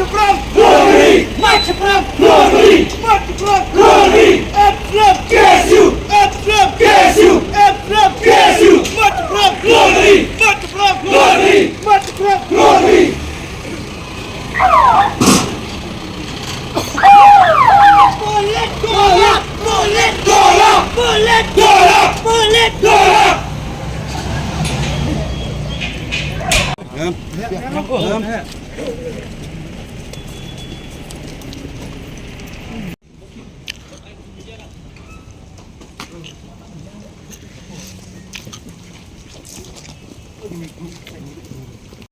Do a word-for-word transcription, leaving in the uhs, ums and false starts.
March from Rotary! March from Rotary! March from Rotary! F F! K S U! F F! K S U! F F! K S U! March from Rotary! March from Rotary! March from Rotary! Bullet! Bullet! Bullet! Bullet! Bullet! Bullet!